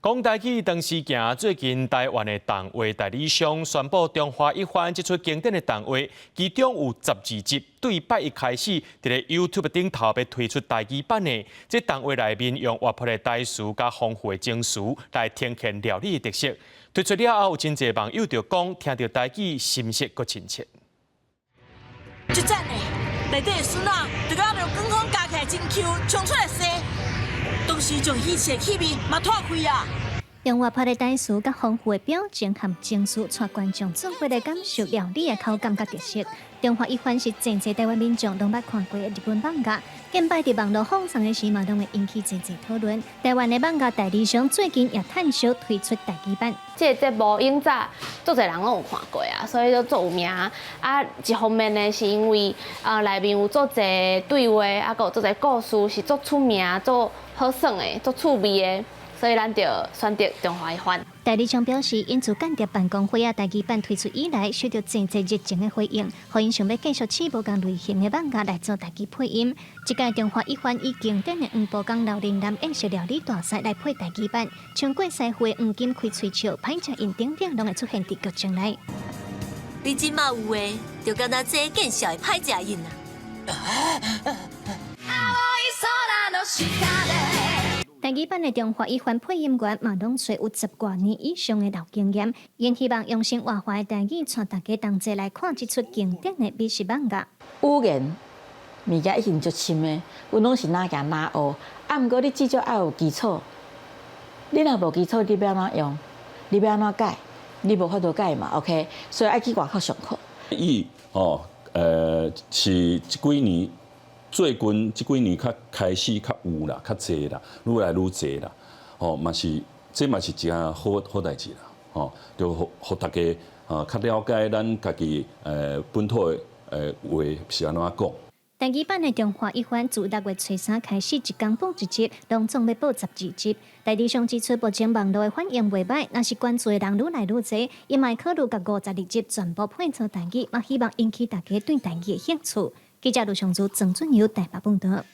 講台語當時行，最近台灣的動畫代理商宣布，《中華一番》這齣經典的動畫，其中有12集，對拜一開始，佇咧 YouTube 頂頭欲推出台語版的。這動畫內面用活潑的台詞佮豐富的情緒來呈現料理的特色。推出了後，有真濟網友就講，聽著台語心色閣親切。足讚的，內底的筍仔，就敢若用卷風加起來真 Q，衝出來生。當時將喜氣的氣味嘛拖開啊！用活潑的台詞佮豐富的表情和情緒，帶觀眾做伙來感受料理的口感佮特色。中華一番是真濟台灣民眾攏捌看過的日本漫畫，近擺佇網路放送的時嘛，攏會引起濟濟討論。台灣的漫畫代理商最近也趁燒推出台語版。這個節目以前足濟人攏有看過啊，所以就足有名。啊，一方面呢，是因為啊內面有足濟對話，啊，閣有足濟故事是足出名、足好耍的、足趣味的，所以咱就選擇中華一番。代理商表示，𪜶自間諜辦公會仔台語版推出以來，受到真濟熱情的回應，予𪜶想欲繼續試無仝類型的漫畫來做台語配音。這屆中華一番以經典的黃埔港老人男宴席料理大賽來配台語版，像郭師傅的黃金開喙笑、歹食印等等，攏會出現佇劇情內。你這馬有的，就敢若這見笑的歹食印啊！台語版的中華一番配音員嘛，攏揣有十外年以上的老經驗，𪜶希望用上活潑的台語，帶大家同齊來看這齣經典的美食漫畫。語言物件已經足深的，阮攏是哪行哪學，啊，毋過你至少愛有基礎。你若無基礎，你欲按怎用？你欲按怎改？你無法度改嘛？OK，所以愛去外口上課。伊哦，是這幾年。最近這幾年較開始較有啦，較濟啦，愈來愈濟啦。哦，嘛是，這嘛是一件好好代誌啦。哦，就予予大家啊較了解咱家己本土的話是按怎講。台語版的中華一番自六月初三開始，一工播一集，攏總欲播12集。代理商指出，目前網路的反應袂䆀，若是關注的人愈來愈濟，伊嘛會考慮共52集全部配做台語，嘛希望引起大家對台語的興趣。記者盧尚祖、曾俊友台北報道。